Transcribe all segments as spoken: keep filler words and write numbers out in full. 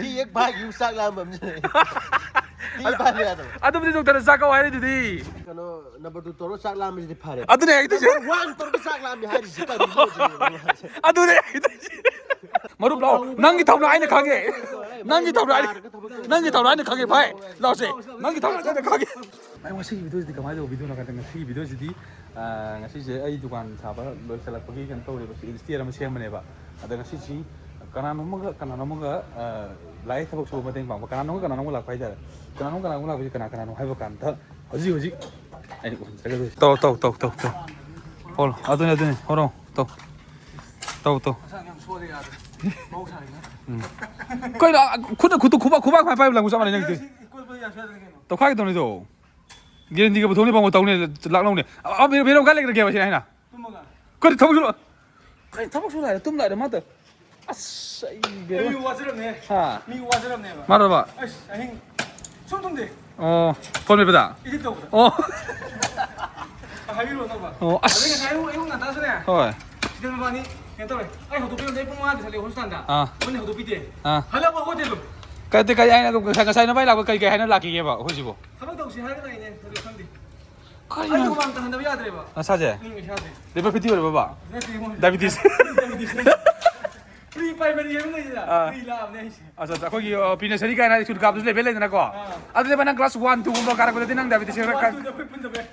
T ꯑꯦꯛ ꯚꯥꯏꯒꯤ ꯆꯥꯛ ꯂꯥꯝꯕ ꯑꯃꯁꯨ ꯂꯩ꯫ ꯇꯤ ꯚꯥꯏ ꯌꯥꯗꯕ꯫ ꯑꯗꯨꯕꯨꯗꯤ ꯗꯣꯛꯇꯔꯅ ꯆꯥꯛ ꯀꯧ ꯍꯥꯏꯔꯤꯗꯨꯗꯤ꯫ ꯀꯩꯅꯣ, ꯅꯝꯕꯔ ꯇꯨ ꯇꯧꯔꯒ ꯆꯥꯛ ꯂꯥꯝꯕꯁꯤꯗꯤ ꯐꯔꯦ꯫ ꯑꯗꯨꯅꯦ ꯑꯩ ꯇꯧꯁꯦ꯫ ꯅꯝꯕꯔ ꯋꯥꯟ ꯇꯧꯔꯒ ꯆꯥꯛ ꯂꯥꯝꯃꯤ ꯍꯥꯏꯔꯤꯁꯤ ꯀꯔꯤꯅꯣ ꯁꯤꯅꯦꯕ ꯃꯥꯁꯦ꯫ ꯑꯗꯨꯅꯦ ꯑꯩ ꯇꯧꯁꯦ꯫ ꯃꯔꯨꯞ ꯂꯥꯛꯑꯣ꯫ ꯅꯪꯒꯤ ꯊꯧꯅꯥ ꯑꯩꯅ ꯈꯪꯉꯦ꯫ ꯅꯪꯒꯤ ꯊꯧꯅꯥ ꯑꯩꯅ, ꯅꯪꯒꯤ ꯊꯧꯅꯥ ꯑꯩꯅ ꯈꯪꯉꯦ ꯚꯥꯏ꯫ ꯂꯥꯛꯑꯣꯁꯦ꯫ ꯅꯪꯒꯤ ꯊꯧꯅꯥ ꯑꯩꯅ ꯈꯪꯉꯦ꯫ ꯚꯥꯏ, ꯉꯁꯤꯒꯤ ꯚꯤꯗꯤꯑꯣꯁꯤꯗꯤ ꯀꯃꯥꯏꯅ ꯇꯧꯕ ꯚꯤꯗꯤꯑꯣꯅꯣ ꯍꯥꯏ ꯀꯥꯟꯗ, ꯉꯁꯤꯒꯤ ꯚꯤꯗꯤꯑꯣꯁꯤꯗꯤ, ꯑ, ꯉꯁꯤꯁꯦ ꯑꯩ ꯗꯨꯀꯥꯟ ꯁꯥꯕ ꯂꯣꯏꯁꯤꯜꯂꯛꯄꯒꯤ ꯀꯩꯅꯣ ꯇꯧꯔꯦꯕ, ꯁꯤ ꯁ꯭ꯇꯦꯌꯔ ꯑꯃ ꯁꯦꯝꯕꯅꯦꯕ꯫ ꯑꯗ ꯉꯁꯤꯁꯤ ꯀꯅꯥꯅꯣꯝꯃꯒ, ꯀꯅꯥꯅꯣꯝꯃꯒ, ꯑ, ꯂꯥꯛꯑꯦ, ꯊꯕꯛ ꯁꯨꯕ ꯃꯇꯦꯡ ꯄꯥꯡꯕ꯫ ꯀꯅꯥꯅꯣꯝꯒ, ꯀꯅꯥꯅꯣꯝꯒ ꯂꯥꯛꯄ ꯍꯥꯏꯇꯥꯔꯦ꯫ ꯀꯅꯥꯅꯣꯝ, ꯀꯅꯥꯅꯣꯝꯒ ꯂꯥꯛꯄꯁꯤ ꯀꯅꯥ ꯀꯅꯥꯅꯣ ꯍꯥꯏꯕ ꯀꯥꯟꯗ, ꯍꯧꯖꯤꯛ, ꯍꯧꯖꯤꯛ ꯑꯩꯅ ꯎꯍꯟꯖꯔꯒꯗꯣꯏꯁꯦ꯫ ꯇꯧ, ꯇꯧ, ꯇꯧ, ꯇꯧ, ꯇꯧ꯫ ꯍꯣꯔꯣ, ꯑꯗꯨꯅꯦ, ꯑꯗꯨꯅꯦ, ꯍꯣꯔꯣ, ꯇꯧ꯫ ꯇꯧ, ꯇꯧ꯫ ꯃꯁꯥꯅ ꯌꯥꯝ ꯁꯣꯜꯂꯦ, ꯌꯥꯗ꯭ꯔꯦ꯫ ꯃꯍꯧꯁꯥꯒꯤ ꯅꯠꯇ꯭ꯔꯦ꯫ ꯎꯝ꯫ ꯀꯩꯅꯣ, ꯑ, ꯈꯨꯠꯅ, ꯈꯨꯠꯇ ꯈꯨꯕꯥꯛ, ꯈꯨꯕꯥꯛ ꯐꯥꯏ ꯐꯥꯏꯕ ꯂꯪꯕ ꯆꯞ ꯃꯥꯟꯅꯩ ꯅꯪꯗꯤ꯫ ꯁꯤ ꯀꯣꯠꯄ ꯌꯥꯁꯨ ꯌꯥꯗ꯭ꯔꯦ ꯀꯩꯅꯣ꯫ ꯇꯧꯈꯥꯏꯒꯗꯧꯅꯤꯗꯣ꯫ ꯒꯦꯔꯦꯟꯇꯤꯒ ꯄꯨꯊꯣꯛꯅꯤ, ꯄꯥꯎ ꯇꯧꯅꯤ, ꯂꯥꯛꯅꯧꯅꯦ꯫ ꯑ, ꯑ, ꯕꯦꯔꯣ, ꯕꯦꯔꯣ ꯀꯥꯏ ꯂꯩꯈ꯭ꯔꯒꯦꯕ ꯁꯤ ꯍꯥꯏꯅ? ꯇꯨꯝꯃꯒ꯫ ꯀꯔꯤ ꯊꯕꯛ ꯁꯨꯔꯣ? ꯀꯔꯤ ꯊꯕꯛ ꯁꯨꯔꯣ ꯍꯥꯏꯔ ꯇꯨꯝ ꯂꯥꯛꯑꯦ ꯃꯥꯇ꯫ ꯑꯁ, ꯑꯩ ꯕꯦꯔꯣ꯫ ꯑꯩ ꯋꯥꯖꯔꯝꯅꯦ꯫ ꯍꯥ꯫ ꯃꯤ ꯋꯥꯖꯔꯝꯅꯦꯕ꯫ ꯃꯥꯔꯣꯕ? ꯑꯁ, ꯑꯍꯤꯡ ꯁꯨꯝ ꯇꯨꯝꯗꯦ꯫ ꯑꯣ, ꯐꯣꯟ ꯃꯦꯠꯄꯗ? ꯏꯗꯤꯠ ꯇꯧꯕꯗ꯫ ꯑꯣ꯫ ꯍꯥꯏꯕꯤꯔꯣ ꯑꯅꯧꯕ꯫ ꯑꯣ, ꯑꯁ꯫ ꯑꯗꯩ ꯉꯁꯥꯏ ꯑꯌꯨꯛ, ꯑꯌꯨꯛ ꯉꯟꯇꯥꯁꯨꯅꯦ꯫ ꯍꯣꯏ꯫ ꯁꯤꯗ ꯃꯕꯥꯅꯤ ꯀꯩꯅꯣ ꯇꯧꯔꯦ꯫ ꯑꯩ ꯍꯧꯗꯣꯛꯄꯤꯔꯝꯗꯦ, ꯑꯩ ꯄꯨꯡ ꯃꯉꯥꯗ ꯆꯠꯂꯦ ꯍꯣꯁꯄꯤꯇꯥꯜꯗ꯫ ꯑꯥ꯫ ꯃꯣꯏꯅ ꯍꯧꯗꯣꯛꯄꯤꯗꯦ꯫ ꯑꯥ꯫ ꯍꯜꯂꯛꯄ ꯍꯣꯇꯦꯜꯗꯣ꯫ ꯀꯩ, ꯀꯩ, ꯀꯩ ꯍꯥꯏꯅ, ꯉꯁꯥꯏ, ꯉꯁꯥꯏ ꯅꯕꯥꯏ ꯂꯥꯛꯄ ꯀꯩ, ꯀꯩ ꯍꯥꯏꯅ ꯂꯥꯛꯈꯤꯒꯦꯕ ꯑꯩꯈꯣꯏꯁꯤꯕꯣ? ꯊꯕꯛ ꯇꯧꯁꯤ ꯍꯥꯏꯔꯒ ꯂꯥꯛꯏꯅꯦ, ꯑꯗꯨ ꯈꯪꯗꯦ꯫ ꯀꯔꯤꯅꯣ? ꯑꯩ ꯍꯨꯃꯥꯡ ꯇꯥꯍꯟꯗꯕ ꯌꯥꯗ꯭ꯔꯦꯕ꯫ ꯅꯁꯥꯁꯦ? ꯎꯝ, ꯏꯁꯥꯁꯦ꯫ ꯂꯤꯚꯔ ꯐꯦꯇꯤ ꯑꯣꯏꯔꯕꯕ? ꯅꯠꯇꯦ, ꯏꯕꯨꯡꯉꯣ꯫ ꯗꯥꯏꯕꯤꯇꯤꯁ? ꯗꯥꯏꯕꯤꯇꯤꯁ ꯅꯠꯇꯦ꯫ ꯄ꯭ꯔꯤ ꯄ꯭ꯔꯥꯏꯃꯔꯤ ꯍꯥꯏꯕ ꯂꯩꯗꯅ? ꯑꯥ꯫ ꯄ꯭ꯔꯤ ꯂꯥꯛꯑꯕꯅꯦ ꯑꯩꯁꯦ꯫ ꯑꯠꯆꯥ, ꯑꯠꯆꯥ, ꯑꯩꯈꯣꯏꯒꯤ, ꯑ, ꯄ꯭ꯔꯤ ꯅꯔꯁꯔꯤ ꯀꯥꯏꯅ ꯁ꯭ꯀꯨꯜ ꯀꯥꯕꯗꯁꯨ ꯂꯦꯚꯦꯜ ꯂꯩꯗꯅꯀꯣ? ꯑꯥ꯫ ꯑꯗꯨꯗꯤ ꯚꯥꯏ, ꯅꯪ ꯀ꯭ꯂꯥꯁ ꯋꯥꯟ, ꯇꯨꯒꯨꯝꯕ ꯀꯥꯔꯛꯄꯗꯗꯤ ꯅꯪ ꯗꯥꯏꯕꯤꯇꯤꯁ ꯈꯔ ꯋꯥꯟ, ꯀꯟ-, ꯇꯨꯗ ꯑꯩꯈꯣꯏ ꯄꯨꯟꯗꯕ ꯌꯥꯏ꯫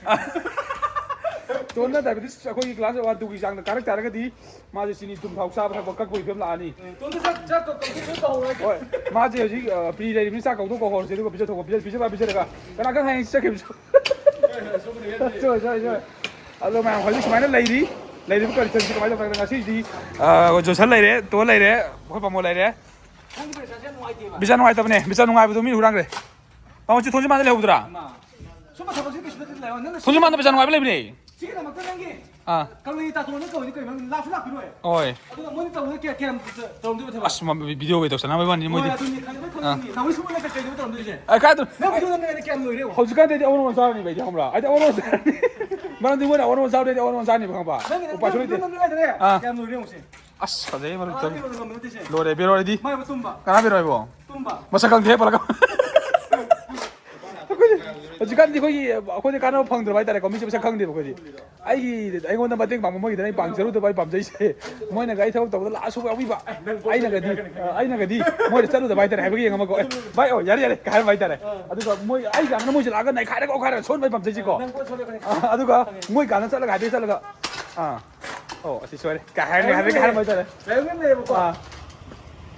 ꯇꯣꯟꯅ ꯗꯥꯏꯕꯤꯇꯤꯁ ꯑꯩꯈꯣꯏꯒꯤ ꯀ꯭ꯂꯥꯁ ꯋꯥꯟ, ꯇꯨꯒꯤ ꯆꯥꯡꯗ ꯀꯥꯔꯛ ꯇꯥꯔꯒꯗꯤ ꯃꯥꯁꯦ ꯆꯤꯅꯤ, ꯊꯨꯝ, ꯊꯥꯎ ꯆꯥꯕ ꯊꯛꯄ ꯀꯛꯄꯒꯤ ꯐꯤꯕꯝ ꯂꯥꯛꯑꯅꯤ꯫ ꯎꯝ, ꯇꯣꯟꯗ ꯆꯥꯛ, ꯆꯥꯛ ꯀꯧ-, ꯀꯧ-, ꯀꯧ-, ꯀꯧꯍꯧꯔꯣ ꯍꯥꯏꯒꯦ꯫ ꯍꯣꯏ, ꯃꯥꯁꯦ ꯍꯧꯖꯤꯛ, ꯑ, ꯄ꯭ꯔꯤ ꯂꯩꯔꯤꯕꯅꯤ, ꯆꯥꯛ ꯀꯧꯗꯣꯛ ꯀꯧꯍꯧꯔꯁꯦ, ꯑꯗꯨꯒ ꯄꯤꯖꯊꯣꯛꯄ, ꯄꯤꯖ-, ꯄꯤꯖꯕ ꯄꯤꯖꯔꯒ ꯀꯅꯥ ꯈꯪ ꯍꯌꯦꯡ ꯆꯠꯈꯤꯕꯁꯨ꯫ ꯁꯣꯏ, ꯁꯣꯏ, ꯁꯣꯏ꯫ ꯑꯗꯣ ꯃꯌꯥꯝ ꯍꯧꯖꯤꯛ ꯁꯨꯃꯥꯏꯅ ꯂꯩꯔꯤ꯫ ꯂꯩꯔꯤꯕ ꯀꯟꯗꯤꯁꯟꯁꯤ ꯀꯃꯥꯏꯅ ꯇꯧꯒꯦ? ꯉꯁꯤꯗꯤ, ꯑ, ꯑꯩꯈꯣꯏ ꯖꯣꯟꯁꯟ ꯂꯩꯔꯦ, ꯇꯣꯟ ꯂꯩꯔꯦ, ꯑꯩꯈꯣꯏ ꯄꯥꯃꯣ ꯂꯩꯔꯦ꯫ ꯅꯪꯒꯤ ꯄꯩꯁꯥꯁꯦ ꯌꯥꯝ ꯅꯨꯡꯉꯥꯏꯇꯦꯕ꯫ ꯕꯤꯖꯥ ꯅꯨꯡꯉꯥꯏꯇꯕꯅꯦ, ꯕꯤꯖꯥ ꯅꯨꯡꯉꯥꯏꯕꯗꯣ ꯃꯤ ꯍꯨꯔꯥꯟꯈ꯭ꯔꯦ꯫ ꯄꯥꯃꯣ, ꯁꯤ ꯊꯣꯡꯖꯤꯟ ꯃꯥꯡꯗ ꯂꯩꯍꯧꯕꯗꯨꯔꯥ? ꯏꯃꯥ, ꯁꯨꯝꯕ ꯊꯕꯛꯁꯤ ꯀꯩꯁꯨ ꯅꯠꯇꯦ, ꯂꯩꯌꯣ꯫ ꯅꯪꯅ ꯊꯣꯡꯖꯤꯟ ꯃꯥꯡꯗ ꯄꯩꯁꯥ ꯅꯨꯡꯉꯥꯏꯕ ꯂꯩꯕꯅꯦ꯫ ꯁꯤꯒꯤꯗꯃꯛꯇ ꯅꯪꯒꯤ ꯑꯥ꯫ ꯀꯪꯂꯩ ꯇꯥꯇꯣꯟꯅ ꯀꯧꯏꯅꯤ ꯀꯩꯅꯣ, ꯅꯪ ꯂꯥꯛꯁꯨ ꯂꯥꯛꯄꯤꯔꯣꯏ꯫ ꯍꯣꯏ꯫ ꯑꯗꯨꯒ ꯃꯣꯏꯅ ꯇꯧꯕꯗ ꯀꯌꯥ-, ꯀꯌꯥꯝ ꯇꯧꯔꯝꯗꯣꯏꯕ ꯊꯕꯛ? ꯑꯁ, ꯃ-, ꯚꯤꯗꯤꯑꯣꯒ ꯇꯧꯁꯟꯅꯕ ꯋꯥꯅꯤ ꯍꯣꯏ, ꯃꯣꯏꯗꯤ꯫ ꯑꯗꯨꯅꯤ, ꯈꯪꯉꯦ, ꯂꯣꯏ ꯑꯥ꯫ ꯈꯪꯉꯤꯅꯤ꯫ ꯅꯥꯎꯔꯤ ꯁꯨꯝꯕꯅ ꯀꯩ ꯀꯩꯅꯣ ꯇꯧꯔꯝꯗꯣꯏꯁꯦ? ꯑ, ꯀꯥꯏꯗ-, ꯅꯪ ꯚꯤꯗꯤꯑꯣ ꯅꯝꯃꯤꯉꯩꯗ ꯀꯌꯥꯝ ꯂꯣꯏꯔꯦ ꯌꯦꯡꯉꯣ꯫ ꯍꯧꯖꯤꯛꯀꯥꯟꯗꯤ ꯑꯩꯗꯤ ꯑꯑꯣꯟ ꯑꯑꯣꯟ ꯆꯥꯔꯅꯤꯕ ꯑꯩꯗꯤ, ꯈꯪꯕ꯭ꯔꯥ? ꯑꯩꯗꯤ ꯑꯑꯣꯟ ꯑꯑꯣꯟ ꯆꯥꯔꯅꯤ꯫ ꯃꯔꯝꯗꯤ ꯃꯣꯏꯅ ꯑꯑꯣꯟ ꯑꯑꯣꯟ ꯆꯥꯕꯗꯩꯗꯤ ꯑꯑꯣꯟ ꯑꯑꯣꯟ ꯆꯥꯔꯅꯤꯕ, ꯈꯪꯕ꯭ꯔꯥ? ꯅꯪꯒꯤ ꯎꯄꯥꯏ ꯁꯨꯡꯂꯩꯇꯦ꯫ ꯅꯝꯃꯤꯉꯩꯗꯅꯦ, ꯑꯥ꯫ ꯀꯌꯥꯝ ꯂꯣꯏꯔꯦ ꯌꯦꯡꯉꯨꯁꯦ꯫ ꯑꯁ, ꯐꯖꯩ ꯃꯔꯨꯞ ꯇꯧꯔꯤ꯫ ꯂꯣꯏꯔꯦ, ꯕꯦꯔꯣꯏꯗꯤ꯫ ꯀꯅꯥ ꯕꯦꯔꯣꯏꯕꯣ? ꯃꯁꯛ ꯈꯪꯗꯦ ꯄꯜꯂꯛꯀꯅꯨ꯫ ꯑꯩꯈꯣꯏꯗꯤ ꯍꯧꯖꯤꯛꯀꯥꯟꯗꯤ ꯑꯩꯈꯣꯏꯒꯤ, ꯑꯩꯈꯣꯏꯗꯤ ꯀꯥꯟꯅꯕ ꯐꯪꯗ꯭ꯔꯕ ꯍꯥꯏꯇꯥꯔꯦꯀꯣ, ꯃꯤꯁꯦ ꯃꯁꯛ ꯈꯪꯗꯦꯕ ꯑꯩꯈꯣꯏꯗꯤ꯫ ꯑꯩꯒꯤ, ꯑꯩꯉꯣꯟꯗ ꯃꯇꯦꯡ ꯄꯥꯡꯕ ꯃꯣꯏꯒꯤꯗꯅ ꯑꯩ ꯄꯥꯡꯖꯔꯨꯗꯕ ꯑꯩ ꯄꯥꯝꯖꯩꯁꯦ꯫ ꯃꯣꯏꯅꯒ ꯑꯩ ꯊꯕꯛ ꯇꯧꯕꯗ ꯂꯥꯛꯑ ꯁꯨꯡꯌꯥꯎ ꯌꯥꯎꯕꯤꯕ꯫ ꯑꯩꯅꯒꯗꯤ, ꯑ, ꯑꯩꯅꯒꯗꯤ ꯃꯣꯏꯗ ꯆꯠꯂꯨꯗꯕ ꯍꯥꯏꯇꯥꯔꯦ, ꯍꯥꯏꯕꯒ ꯌꯦꯡꯉꯝꯃꯀꯣ꯫ "ꯑꯦ, ꯚꯥꯏ, ꯑꯣ, ꯌꯥꯔꯦ, ꯌꯥꯔꯦ," ꯀꯥꯏ ꯍꯥꯏꯔꯝꯕ ꯍꯥꯏꯇꯥꯔꯦ꯫ ꯑꯗꯨꯒ ꯃꯣꯏ, ꯑꯩ ꯀꯥꯟꯗꯅ ꯃꯣꯏꯁꯦ ꯂꯥꯛꯑꯒ ꯅꯩꯈꯥꯏꯔꯒ ꯈꯣꯠꯈꯥꯏꯔꯒ ꯁꯣꯟꯕ ꯑꯩ ꯄꯥꯝꯖꯩꯁꯤꯀꯣ꯫ ꯑ, ꯑꯗꯨꯒ ꯃꯣꯏ ꯀꯥꯟꯗ ꯆꯠꯂꯒ ꯍꯥꯏꯐꯦꯠ ꯆꯠꯂꯒ, ꯑꯥ, ꯑꯣ, ꯑꯁꯤ ꯁꯣꯏꯔꯦ ꯀꯥꯏ ꯍꯥꯏꯔꯝꯃꯦ, ꯍꯥꯏꯐꯦꯠ ꯍꯥꯏꯔꯝꯕ ꯍꯥꯏꯇꯥꯔꯦ꯫ ꯀꯩꯅꯣꯝ ꯂꯩꯌꯦꯕꯀꯣ꯫ ꯑꯥ꯫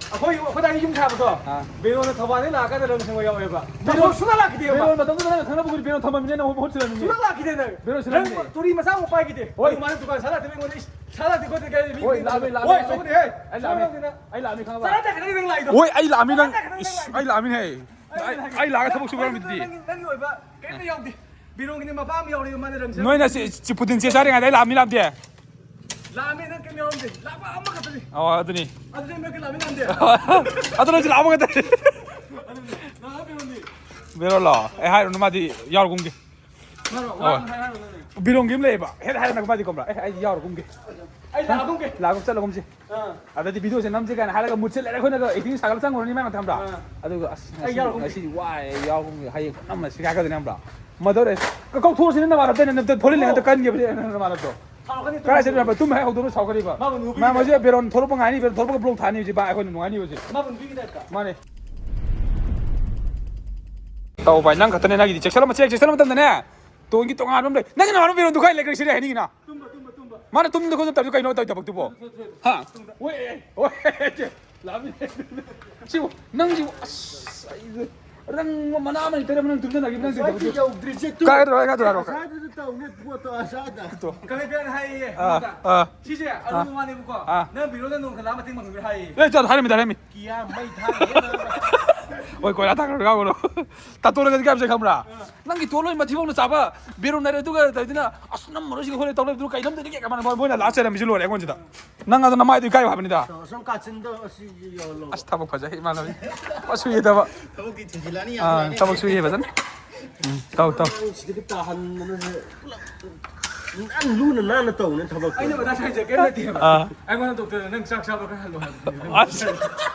ꯑꯩꯈꯣꯏ, ꯑꯩꯈꯣꯏꯗꯥꯏꯒꯤ ꯌꯨꯝ ꯁꯥꯕꯗꯣ, ꯑꯥ꯫ ꯕꯦꯔꯣꯟꯅ ꯊꯧꯕꯥꯜꯗꯩ ꯂꯥꯛꯑꯀꯥꯟꯗ ꯔꯪ ꯁꯪꯕ ꯌꯥꯎꯋꯦꯕ꯫ ꯕꯦꯔꯣꯟ ꯁꯨꯡꯂꯥꯛ ꯂꯥꯛꯈꯤꯗꯦꯕ꯫ ꯕꯦꯔꯣꯟ ꯃꯇꯝꯗꯨꯗ ꯅꯪ ꯈꯪꯅꯕ ꯈꯨꯗꯤꯡ ꯕꯦꯔꯣꯟ ꯊꯝꯃꯝꯃꯤꯅꯦ, ꯅꯪ ꯃꯍꯨꯠ ꯁꯤꯜꯂꯝꯃꯤꯅꯦ꯫ ꯁꯨꯡꯂꯥꯛ ꯂꯥꯛꯈꯤꯗꯦ ꯅꯪ꯫ ꯕꯦꯔꯣꯟ ꯁꯤꯜꯂꯝꯃꯤꯅꯦ꯫ ꯅꯪ ꯇꯨꯔꯤ ꯃꯆꯥ ꯑꯃ ꯄꯥꯏꯈꯤꯗꯦ꯫ ꯍꯣꯏ꯫ ꯑꯗꯨ ꯃꯥꯅ ꯗꯨꯀꯥꯟ ꯁꯥ ꯂꯥꯛꯇꯦ ꯑꯩꯉꯣꯟꯗ, ꯏꯁ, ꯁꯥ ꯂꯥꯛꯇꯦ ꯈꯣꯠꯇꯦ ꯀꯥꯏ ꯃꯤ ꯍꯣꯏ, ꯈꯪꯗꯦ꯫ ꯂꯥꯛꯑꯝꯃꯤ, ꯂꯥꯛꯑꯝꯃꯤ꯫ ꯍꯣꯏ, ꯁꯣꯛꯀꯅꯤ, ꯍꯦ꯫ ꯑꯩ ꯂꯥꯛꯑꯝꯃꯤ꯫ ꯁꯣꯛꯀꯅꯤ ꯅꯪ꯫ ꯑꯩ ꯂꯥꯛꯑꯝꯃꯤ ꯈꯪꯉꯕ? ꯆꯔꯥ ꯇꯥꯈꯠꯂꯒ ꯅꯪ ꯂꯥꯛꯏꯗꯣ꯫ ꯍꯣꯏ, ꯑꯩ ꯂꯥꯛꯑꯝꯃꯤ ꯅꯪ꯫ ꯆꯔꯥ ꯇꯥꯈꯠꯂꯒ ꯏꯁ, ꯅꯪ ꯂꯥꯛꯏꯗꯣ꯫ ꯑꯩ ꯂꯥꯛꯑꯝꯃꯤ ꯍꯦ꯫ ꯑꯩ, ꯑꯩ ꯂꯥꯛꯑꯒ ꯊꯕꯛ ꯁꯨꯕ ꯌꯥꯔꯝꯃꯤꯗꯨꯗꯤ꯫ ꯅꯪꯒꯤ, ꯅꯪꯒꯤ ꯑꯣꯏꯕ ꯀꯩꯝꯇ ꯌꯥꯎꯗꯦ꯫ ꯕꯤꯔꯣꯟꯒꯤꯗꯤ ꯃꯄꯥ ꯑꯃ ꯌꯥꯎꯔꯦ, ꯃꯥꯅ ꯔꯪ ꯁꯪ-, ꯅꯣꯏꯅ ꯁꯤ, ꯁꯤ ꯄꯨꯇꯤꯟ ꯆꯦ ꯆꯥꯔꯤꯉꯩꯗ ꯑꯩ ꯂꯥꯛꯑꯝꯃꯤ ꯂꯥꯛꯇꯦ? ꯂꯥꯛꯑꯝꯃꯤ, ꯅꯪ ꯀꯩꯝ ꯌꯥꯎꯔꯝꯗꯦ꯫ ꯂꯥꯛꯄ ꯑꯃꯈꯛꯇꯅꯤ꯫ ꯑꯣ, ꯑꯗꯨꯅꯤ꯫ ꯑꯗꯨꯗꯤ ꯅꯪ ꯀꯩ ꯂꯥꯛꯑꯝꯃꯤ ꯂꯥꯛꯑꯝꯗꯦ? ꯑꯗꯨ ꯅꯪꯁꯨ ꯂꯥꯛꯑꯝꯃꯒꯗꯤ꯫ ꯑꯗꯨꯅꯤ꯫ ꯅꯪ ꯍꯥꯏꯕꯤꯔꯣꯅꯦ꯫ ꯕꯦꯔꯣꯟꯂꯣ? ꯑꯩ ꯍꯥꯏꯔꯨꯅꯨ, ꯃꯥꯗꯤ ꯌꯥꯎꯔꯒꯨꯝꯒꯦ꯫ ꯃꯥꯔꯣ? ꯋꯥ ꯍꯣꯏ꯫ ꯑꯃ ꯍꯥꯏꯔꯣ, ꯍꯥꯏꯔꯣ, ꯍꯥꯏꯔꯣ꯫ ꯕꯤꯔꯣꯡꯒꯤ ꯑꯃ ꯂꯩꯌꯦꯕ꯫ ꯍꯦꯛ ꯍꯥꯏꯔꯒ ꯃꯥꯗꯤ ꯈꯪꯕ꯭ꯔꯥ? "ꯑꯦ, ꯑꯩ ꯌꯥꯎꯔꯒꯨꯝꯒꯦ꯫ ꯑꯩ ꯂꯥꯛꯑꯒꯨꯝꯒꯦ꯫ ꯂꯥꯛꯑꯒꯨꯝ ꯆꯠꯂꯒꯨꯝꯁꯦ꯫ ꯑꯥ꯫ ꯑꯗꯩꯗꯤ ꯚꯤꯗꯤꯑꯣꯁꯦ ꯅꯝꯁꯦ" ꯀꯥꯏꯅ ꯍꯥꯏꯔꯒ ꯃꯨꯠꯁꯦ ꯂꯩꯔꯦ, ꯑꯩꯈꯣꯏꯅꯒ ꯑꯦꯛꯇꯤꯡ ꯁꯥꯒꯠꯂ ꯆꯪꯉꯨꯔꯅꯤ ꯃꯥꯏ ꯃꯊꯝꯗ꯫ ꯑꯥ꯫ ꯑꯗꯨꯒ "ꯑꯁ, ꯑꯩ ꯉꯁꯤ, ꯌꯥꯎꯔꯒꯨꯝꯒꯦ꯫ ꯉꯁꯤꯗꯤ ꯋꯥꯏ, ꯌꯥꯎꯔꯒꯨꯝꯒꯦ, ꯍꯌꯦꯡ ꯐꯖꯅ ꯅꯝꯃꯁꯤ" ꯀꯥꯏ ꯍꯥꯏꯀꯗꯣꯏꯅꯦ ꯈꯪꯕ꯭ꯔꯥ? ꯃꯗꯧꯔꯦ꯫ ꯀ-, ꯀꯧꯊꯣꯛꯑꯁꯤꯅꯦ ꯅꯃꯥꯟꯅꯕꯗ, ꯅ-, ꯅ-, ꯐꯣꯔꯦꯟ ꯂꯦꯡꯉꯛꯇ ꯀꯟꯒꯦꯕ ꯅꯃꯥꯟꯅꯕꯗꯣ꯫ ꯁꯥꯎꯔꯛꯀꯅꯤ, ꯀꯥꯏ ꯆꯠꯂꯤꯅꯣ ꯍꯥꯏꯕ? ꯇꯨꯝ ꯍꯦꯛ ꯍꯧꯗꯣꯛꯑꯒ ꯁꯥꯎꯔꯛꯀꯅꯤꯕ꯫ ꯃꯥꯕꯨ ꯅꯨꯄꯤ ꯃꯥ ꯍꯧꯖꯤꯛ ꯕꯦꯔꯣꯟ ꯊꯣꯛꯂꯛꯄ ꯉꯥꯏꯅꯤ, ꯕꯦꯔꯣꯟ ꯊꯣꯛꯂꯛꯄꯒ ꯕ꯭ꯂꯣꯛ ꯊꯥꯅꯤ ꯍꯧꯖꯤꯛ ꯃꯥ, ꯑꯩꯈꯣꯏꯅ ꯅꯨꯡꯉꯥꯏꯅꯤ ꯍꯧꯖꯤꯛ꯫ ꯃꯥꯕꯨ ꯅꯨꯄꯤꯒꯤ ꯇꯥꯏꯞꯇ꯫ ꯃꯥꯅꯦ꯫ ꯇꯧ ꯚꯥꯏ, ꯅꯪ ꯈꯛꯇꯅꯦ ꯅꯪꯒꯤꯗꯤ꯫ ꯆꯦꯛꯁꯜꯂꯝꯃ-, ꯆꯦꯛ-, ꯆꯦꯛꯁꯜꯂꯝ ꯃꯇꯝꯗꯅꯦ, ꯇꯣꯟꯒꯤ ꯇꯣꯉꯥꯟꯕ ꯑꯃ ꯂꯩ꯫ ꯅꯪꯒꯤ ꯅꯃꯥꯟꯅꯕ ꯕꯦꯔꯣꯟꯗꯨ ꯀꯥꯏ ꯂꯩꯈ꯭ꯔꯦ ꯁꯤꯗꯤ ꯍꯥꯏꯅꯤꯡꯉꯤꯅ? ꯇꯨꯝꯕ, ꯇꯨꯝꯕ, ꯇꯨꯝꯕ꯫ ꯃꯥꯅ ꯇꯨꯝꯗ ꯈꯣꯠꯇ ꯇꯧꯔꯤꯗꯨ ꯀꯩꯅꯣ ꯇꯧꯔꯤ ꯊꯕꯛꯇꯨꯕꯣ? ꯊꯣꯏ, ꯊꯣꯏ, ꯊꯣꯏ꯫ ꯍꯥ? ꯇꯨꯝꯗ꯫ ꯑꯣꯏ, ꯑꯦ, ꯑꯣꯏ, ꯑꯦ, ꯆꯦ꯫ ꯂꯥꯛꯑꯝꯃꯤ꯫ ꯁꯤꯕꯨ, ꯅꯪꯁꯤꯕꯨ, ꯑꯁ, ꯑꯩ ꯔꯪ ꯃꯅꯥ ꯑꯃ ꯂꯩꯇꯔꯦ, ꯅꯪ ꯇꯨꯝꯗꯅꯈꯤꯕ ꯅꯪ ꯉꯁꯥꯏꯗꯤ ꯇꯧꯔꯤꯗꯨ꯫ ꯌꯧꯗ꯭ꯔꯤꯁꯦ ꯇꯨ꯫ ꯀꯥꯏ ꯍꯥꯏꯗ꯭ꯔꯣ, ꯀꯥꯏ ꯍꯥꯏꯗ꯭ꯔꯣ, ꯀꯥꯏ ꯍꯥꯏꯗ꯭ꯔꯣ? ꯑꯁ꯭ꯋꯥꯏꯗꯁꯨ ꯇꯧꯅꯦ ꯄꯣꯠꯇꯣ, ꯑꯁ꯭ꯋꯥꯏꯗ꯫ ꯇꯣ꯫ ꯀꯃꯦꯟ ꯄꯤꯔꯛꯑꯅꯤ ꯍꯥꯏꯌꯦ, ꯑꯥ, ꯃꯉꯣꯟꯗ꯫ ꯑꯥ꯫ ꯁꯤꯁꯦ ꯑꯔꯨꯕ ꯑꯥ꯫ ꯋꯥꯅꯦꯕꯀꯣ꯫ ꯑꯥ꯫ ꯅꯪ ꯕꯤꯔꯣꯟꯗ ꯅꯣꯡ ꯈꯔ ꯃꯇꯦꯡ ꯄꯥꯡꯕꯤꯔꯣ ꯍꯥꯏꯌꯦ꯫ ꯑꯦ, ꯆꯠ, ꯍꯥꯏꯔꯝꯃꯤ, ꯍꯥꯏꯔꯝꯃꯤ꯫ ꯀꯤꯌꯥ ꯃꯩ ꯊꯥꯔꯤꯌꯦ ꯅꯪ꯫ ꯍꯣꯏ, ꯀꯣꯏꯂꯥ ꯊꯥꯡꯒꯠꯂꯒ ꯌꯥꯎꯕꯗꯣ꯫ ꯇꯥꯇꯣꯟꯅꯒꯗꯤ ꯀꯌꯥꯝ ꯆꯦꯛ ꯈꯪꯕ꯭ꯔꯥ? ꯑꯥ꯫ ꯅꯪꯒꯤ ꯇꯣꯟ ꯂꯣꯏ ꯃꯊꯤꯕꯣꯡꯅ ꯆꯥꯕ ꯕꯦꯔꯣꯟ ꯍꯥꯏꯔꯦ, ꯑꯗꯨꯒ ꯇꯧꯗꯅ, "ꯑꯁ, ꯅꯝꯃꯔꯣꯏꯁꯤꯒ ꯈꯣꯠꯂꯦ" ꯇꯧ ꯂꯩꯕꯗꯨ ꯀꯩ ꯅꯝꯗꯣꯏꯅꯣ ꯀꯦꯛ ꯑꯃꯅ ꯃꯣꯏꯅ ꯂꯥꯛꯑ ꯆꯩꯔꯝꯃꯤꯁꯤ ꯂꯣꯏꯔꯦ ꯑꯩꯉꯣꯟꯁꯤꯗ꯫ ꯅꯪ ꯑꯗꯨ ꯅꯃꯥꯏꯗꯨ ꯏꯀꯥꯏꯌꯨ ꯍꯥꯏꯕꯅꯤꯗ꯫ ꯑꯁꯣꯝ ꯀꯥꯆꯤꯟꯗ ꯑꯁꯤ ꯌꯣꯜꯂꯣ꯫ ꯑꯁ, ꯊꯕꯛ ꯐꯖꯩ, ꯏꯃꯥꯟꯅꯕꯤ꯫ ꯊꯕꯛ ꯁꯨꯏꯌꯦ ꯊꯕꯛ꯫ ꯊꯕꯛꯇꯤ ꯊꯤꯟꯖꯤꯜꯂꯛꯑꯅꯤ, ꯑꯥ, ꯌꯥꯗ꯭ꯔꯦꯅꯦ꯫ ꯊꯕꯛ ꯁꯨꯏꯌꯦ ꯐꯖꯅ꯫ ꯎꯝ, ꯇꯧ, ꯇꯧ꯫ ꯁꯤꯗꯒꯤ ꯇꯥꯍꯟꯗꯅ ꯄꯨꯂꯞ꯫ ꯌꯥꯝ ꯂꯨꯅ ꯅꯥꯟꯅ ꯇꯧꯅꯦ ꯊꯕꯛꯇꯣ꯫ ꯑꯩꯅ ꯃꯊꯥ ꯁꯥꯏꯁꯦ ꯀꯩꯝ ꯅꯠꯇꯦꯕ꯫ ꯑꯥ꯫ ꯑꯩꯉꯣꯟꯗ ꯗꯣꯛꯇꯔꯅ "ꯅꯪ ꯆꯥꯛ ꯆꯥꯕ ꯈꯔ ꯍꯜꯂꯣ" ꯍꯥꯏꯕꯅꯦ꯫ ꯑꯁ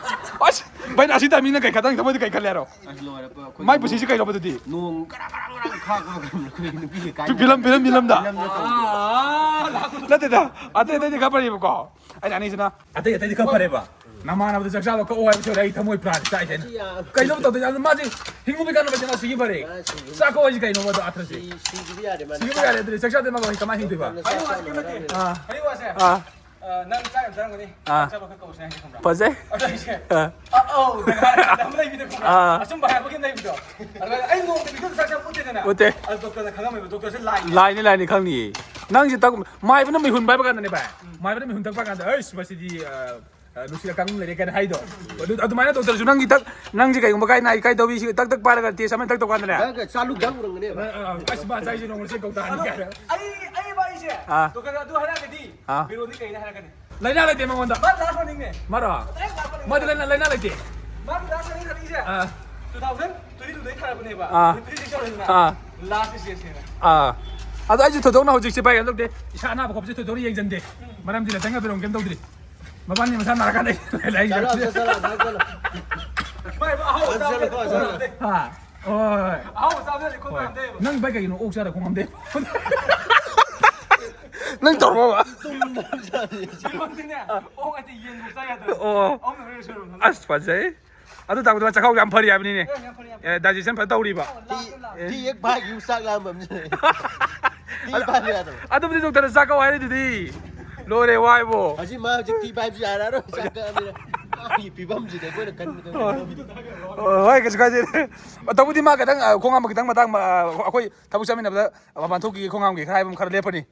ꯑꯁ ꯚꯥꯏ, ꯑꯁꯤ ꯇꯥꯏꯃꯤꯡꯅ ꯀꯩ ꯈꯇꯪ ꯊꯃꯣꯏꯗ ꯀꯩ ꯈꯜꯂꯦ ꯍꯥꯏꯔꯣ? ꯑꯁ, ꯂꯣꯏꯔꯦ, ꯑꯩꯈꯣꯏ ꯃꯥꯏ ꯄꯨꯟꯁꯤꯁꯤ ꯀꯩꯅꯣꯕ ꯑꯗꯨꯗꯤ? ꯅꯣꯡ ꯀꯔꯥ ꯀꯔꯥ ꯀꯔꯥ ꯈꯥꯛꯄ ꯃꯇꯝꯗ ꯑꯩꯈꯣꯏ ꯅꯨꯄꯤꯒꯤ ꯀꯥꯏ ꯐꯤꯂꯝ ꯐꯤꯂꯝ ꯐꯤꯂꯝꯗ ꯐꯤꯂꯝꯗ ꯇꯧꯕ꯫ ꯅꯠꯇꯦꯗ, ꯑꯇꯩ ꯑꯇꯩꯗꯤ ꯈꯔ ꯐꯔꯤꯕꯀꯣ꯫ ꯑꯩꯅ ꯑꯅꯤꯁꯤꯅ ꯑꯇꯩ ꯑꯇꯩꯗꯤ ꯈꯔ ꯐꯔꯦꯕ꯫ ꯅꯃꯥꯟꯅꯕꯗ ꯆꯥꯛ ꯆꯥꯕ ꯀꯛꯑꯣ ꯍꯥꯏꯕꯁꯨ ꯑꯩ ꯊꯃꯣꯏ ꯄ꯭ꯔꯥꯟ ꯆꯥꯛꯏ ꯀꯩꯅꯣ꯫ ꯀꯩꯅꯣ ꯇꯧꯗꯣꯏ? ꯑꯗꯨ ꯃꯥꯁꯦ ꯍꯤꯡꯉꯨꯕ ꯀꯥꯟꯅꯕ ꯃꯥ ꯁꯤꯒꯤ ꯐꯔꯦ꯫ ꯆꯥꯛ ꯀꯛꯑꯣ ꯍꯥꯏꯁꯤ ꯀꯩꯅꯣꯕ? ꯑꯗꯣ ꯑꯥꯊ꯭ꯔꯁꯤ ꯁꯤ- ꯁꯤꯕꯗꯤ ꯌꯥꯔꯦ ꯃꯥꯅꯤ꯫ ꯁꯤꯒꯤ ꯌꯥꯔꯦ꯫ ꯑꯗꯨꯗꯤ ꯆꯥꯛ ꯆꯥꯗꯦ ꯃꯥ ꯀꯃꯥꯏꯅ ꯍꯤꯡꯗꯣꯏꯕ? ꯆꯥꯛ ꯆꯥꯕ ꯌꯥꯔꯦ꯫ ꯑꯥ ꯑꯩ ꯋꯥꯁꯦ ꯑꯥ ꯑ, ꯅꯪ ꯆꯥꯛ ꯌꯥꯝ ꯆꯥꯔꯝꯒꯅꯤ꯫ ꯑꯥ꯫ ꯆꯥꯛ ꯆꯥꯕ ꯈꯔ ꯀꯧꯁꯦ ꯍꯥꯏꯁꯦ ꯈꯪꯕ꯭ꯔꯥ? ꯐꯖꯩ꯫ ꯑꯗꯣ ꯑꯩꯁꯦ ꯑꯥ ꯑ- ꯑꯧ ꯅꯪ ꯑꯃ ꯂꯩꯕꯤꯗꯣ ꯈꯪꯕ꯭ꯔꯥ? ꯑꯥ꯫ ꯑꯆꯨꯝꯕ ꯍꯥꯏꯕꯒꯤ ꯑꯃ ꯂꯩꯕꯗꯣ꯫ ꯑꯗꯨꯃꯥꯏꯅ ꯑꯩ ꯅꯣꯡꯃ ꯚꯤꯗꯤꯑꯣꯗ ꯆꯥꯛ ꯆꯥꯕ ꯎꯠꯇꯦꯗꯅ꯫ ꯎꯠꯇꯦ꯫ ꯑꯗꯨ ꯗꯣꯛꯇꯔꯅ ꯈꯪꯉꯝꯃꯦꯕ꯫ ꯗꯣꯛꯇꯔꯁꯦ ꯂꯥꯏꯅꯦ꯫ ꯂꯥꯏꯅꯤ ꯂꯥꯏꯅꯤ ꯈꯪꯅꯤꯌꯦ꯫ ꯅꯪꯁꯦ ꯇꯛ ꯃꯥꯏꯕꯅ ꯃꯤꯍꯨꯟ ꯄꯥꯏꯕ ꯀꯥꯟꯗꯅꯦ ꯚꯥꯏ꯫ ꯃꯥꯏꯕꯅ ꯃꯤꯍꯨꯟ ꯇꯛꯄ ꯀꯥꯟꯗ ꯑꯩꯁ ꯃꯁꯤꯗꯤ ꯑ, ꯑ, ꯅꯨꯡꯁꯤꯠ ꯑꯀꯪꯕ ꯂꯩꯔꯦ ꯀꯥꯏꯅ ꯍꯥꯏꯗꯣ꯫ ꯑꯗꯨ ꯑꯗꯨꯃꯥꯏꯅ ꯗꯣꯛꯇꯔꯁꯨ ꯅꯪꯒꯤ ꯇꯛ ꯅꯪꯁꯦ ꯀꯩꯒꯨꯝꯕ ꯀꯥꯏ ꯅꯥꯏ ꯀꯥꯏ ꯇꯧꯏ ꯁꯤ ꯇꯛ ꯇꯛ ꯄꯥꯏꯔꯒ ꯇꯦꯁ ꯑꯃ ꯇꯛ ꯇꯧ ꯀꯥꯟꯗꯅꯦ꯫ ꯅꯪꯒ ꯆꯥꯂꯨꯛ ꯗꯪ ꯎꯔꯝꯒꯅꯦꯕ꯫ ꯑ, ꯑ, ꯑꯁ ꯃꯥ ꯆꯥꯏꯁꯦ ꯅꯣꯡꯃ ꯆꯦꯛ ꯇꯧ ꯇꯥꯔꯅꯤ ꯀꯥꯏꯅ꯫ ꯑꯩ ꯑꯩ ꯚꯥꯏꯁꯦ ꯑꯥ꯫ ꯗꯣꯛꯇꯔ ꯑꯗꯨ ꯍꯥꯏꯔꯛꯑꯒꯗꯤ ꯑꯥ꯫ ꯕꯤꯔꯣꯟꯗꯤ ꯀꯩꯅ ꯍꯥꯏꯔꯛꯀꯅꯤ? ꯂꯥꯏꯅꯥ ꯂꯩꯇꯦ ꯃꯉꯣꯟꯗ꯫ ꯃꯥ ꯂꯥꯁ ꯋꯥꯔꯅꯤꯡꯅꯦ꯫ ꯃꯥꯔꯣ? Direct last warning. ꯃꯥꯗꯤ ꯂꯥꯏꯅꯥ ꯂꯥꯏꯅꯥ ꯂꯩꯇꯦ꯫ ꯃꯥꯒꯤ ꯂꯥꯁ ꯋꯥꯔꯅꯤꯡ ꯈꯜꯂꯤꯁꯦ ꯑꯥ꯫ ꯇꯨ ꯊꯥꯎꯖꯟ ꯇ꯭ꯋꯦꯟꯇꯤ ꯇꯨꯗꯩ ꯊꯥꯔꯛꯄꯅꯦꯕ꯫ ꯑꯥ꯫ ꯇ꯭ꯋꯦꯟꯇꯤ ꯇꯨꯗꯩ ꯇꯧꯔꯦꯗꯅ꯫ ꯑꯥ꯫ ꯂꯥꯁ ꯁꯤꯛꯁ ꯌꯔꯁꯅꯦꯕ꯫ ꯑꯥ꯫ ꯑꯗꯣ ꯑꯩꯁꯨ ꯊꯣꯏꯗꯣꯛꯅ ꯍꯧꯖꯤꯛꯁꯦ ꯚꯥꯏ ꯀꯩꯅꯣ ꯇꯧꯗꯦ꯫ ꯏꯁꯥ ꯑꯅꯥꯕ ꯈꯣꯠꯄꯁꯦ ꯊꯣꯏꯗꯣꯛꯅ ꯌꯦꯡꯁꯤꯟꯗꯦ꯫ ꯃꯔꯝꯗꯤ ꯂꯩꯇꯪꯒ ꯕꯤꯔꯣꯟ ꯀꯩꯝ ꯇꯧꯗ꯭ꯔꯤ꯫ ꯃꯕꯥꯅꯤ ꯃꯁꯥ ꯅꯥꯔꯀꯥꯟꯗ ꯑꯩ ꯂꯥꯏꯌꯦꯡꯁꯦ꯫ ꯆꯠꯂꯣ, ꯆꯠꯂꯣ, ꯆꯠꯂꯣ, ꯆꯠꯂꯣ꯫ ꯃꯥꯏ ꯑꯍꯥꯎꯕ ꯆꯠꯂꯣ, ꯆꯥꯕꯗꯤ ꯆꯠꯂꯣ, ꯆꯠꯂꯣ꯫ ꯍꯥ꯫ ꯍꯣꯏ, ꯍꯣꯏ, ꯍꯣꯏ꯫ ꯑꯍꯥꯎꯕ ꯆꯥꯕꯗꯤ ꯈꯣꯠꯄ ꯍꯣꯏ꯫ ꯌꯥꯝ ꯇꯩꯕ꯫ ꯅꯪ ꯚꯥꯏ ꯀꯩꯒꯤꯅꯣ ꯑꯣꯛ ꯆꯥꯔ ꯈꯣꯡ ꯍꯥꯝꯗꯦ? ꯅꯪ ꯇꯧꯔꯕ? ꯕꯤꯔꯣꯟꯗꯤꯅꯦ ꯑꯣꯛ ꯍꯥꯏꯗꯤ ꯌꯦꯟꯕꯨ ꯆꯥ ꯌꯥꯗ꯭ꯔꯦ꯫ ꯑꯣ꯫ ꯑꯍꯨꯝ ꯂꯣꯏꯔꯦ ꯁꯣꯏꯔꯣꯝ꯫ ꯑꯁ ꯐꯖꯩ꯫ ꯑꯗꯨ ꯇꯥꯛꯄꯗꯤ ꯃꯥ ꯆꯥꯛꯈꯥꯎ ꯌꯥꯝ ꯐꯔꯤ ꯍꯥꯏꯕꯅꯤꯅꯦ꯫ ꯑꯦ, ꯌꯥꯝ ꯐꯔꯦ, ꯌꯥꯝ ꯐꯔꯦ꯫ ꯑꯦ, ꯗꯥꯏꯖꯦꯁꯟ ꯐꯖꯅ ꯇꯧꯔꯤꯕ꯫ ꯂꯥꯁꯇ ꯂꯥꯛꯑꯦ꯫ ꯇꯤ ꯍꯦꯛ ꯄꯥꯏꯈꯤꯕ ꯆꯥꯛ ꯂꯥꯝꯕ ꯑꯃ ꯂꯩ꯫ ꯇꯤ ꯄꯥꯏꯕ ꯌꯥꯗꯕ꯫ ꯑꯗꯨꯕꯨꯗꯤ ꯗꯣꯛꯇꯔꯅ ꯆꯥꯛ ꯀꯧ ꯍꯥꯏꯔꯤꯗꯨꯗꯤ꯫ ꯂꯣꯏꯔꯦ ꯋꯥꯏꯕꯣ꯫ ꯍꯧꯖꯤꯛ ꯃꯥ ꯍꯧꯖꯤꯛ ꯇꯤ ꯄꯥꯏꯕꯁꯨ ꯌꯥꯔꯔꯣꯏ꯫ ꯆꯥꯛ ꯀꯛꯑꯕꯅꯤꯅ꯫ ꯃꯥꯒꯤ ꯐꯤꯕꯝꯁꯤꯗꯤ ꯑꯩꯈꯣꯏꯅ ꯈꯟꯕꯗ ꯑꯣ, ꯍꯣꯏ, ꯀꯩꯁꯨ ꯀꯥꯏꯗꯦ꯫ ꯇꯧꯕꯨꯗꯤ ꯃꯥ ꯈꯤꯇꯪ, ꯑ, ꯈꯣꯡ ꯍꯥꯝꯕ ꯈꯤꯇꯪ ꯃꯇꯥꯡ, ꯑ, ꯑꯩꯈꯣꯏ ꯊꯕꯛ ꯆꯠꯃꯤꯟꯅꯕꯗ ꯃꯄꯥꯟ ꯊꯣꯛꯈꯤꯒꯦ, ꯈꯣꯡ ꯍꯥꯝꯒꯦ ꯈꯔ ꯍꯥꯏꯕ ꯑꯃ ꯈꯔ ꯂꯦꯞꯄꯅꯤ꯫